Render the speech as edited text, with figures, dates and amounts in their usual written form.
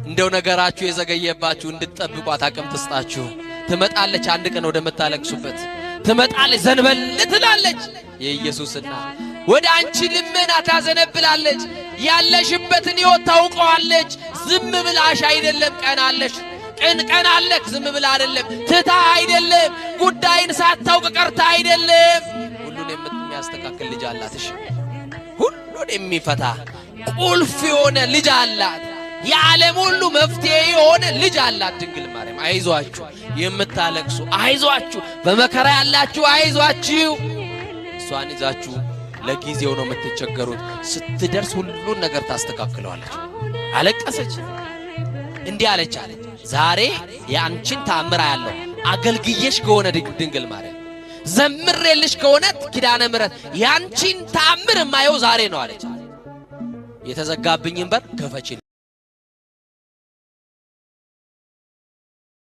እንደው ነገራችሁ የዘገየባችሁ እንድትጠብቋት አቅም ትስጣችሁ። ትመጣለች፣ አንድ ቀን ወደምታለቅሱበት ትመጣለች። ዘንበል ትላለች። የኢየሱስ እናት ወደ አንቺ ልመና ታዘነብላለች። ያለሽበትን ሕይወት ታውቀዋለች። ዝም ብላሽ አይደለም፣ ቀን አለሽ ቀን ቀን አለክ። ዝም ብላ አይደለም፣ ትታ አይደለም፣ ጉዳይን ሳታውቅ ቀርታ አይደለም። ሁሉን የሚያስተካክል ልጅ አላትሽ። ሁሉን የሚፈታ ቁልፍ የሆነ ልጅ አላት። የዓለም ሁሉ መፍትሄ የሆነ ልጅ አላት ድንግል ማርያም። አይዟችሁ የምታለቅሱ፣ አይዟችሁ በመከራ ያላችሁ፣ አይዟችሁ። እሷን ይዛችሁ ለጊዜው ነው የምትቸገሩት። ስትደርስ ሁሉን ነገር ታስተካክለዋለች። አለቀሰች፣ እንዲህ አለች አለች ዛሬ የአንቺን ተአምር አያለሁ። አገልግዬሽ ከሆነ ድንግል ማርያም ዘምሬልሽ ከሆነ ኪዳነ ምሕረት ያንቺን ተአምር የማየው ዛሬ ነው አለች። የተዘጋብኝን በር ክፈችልኝ።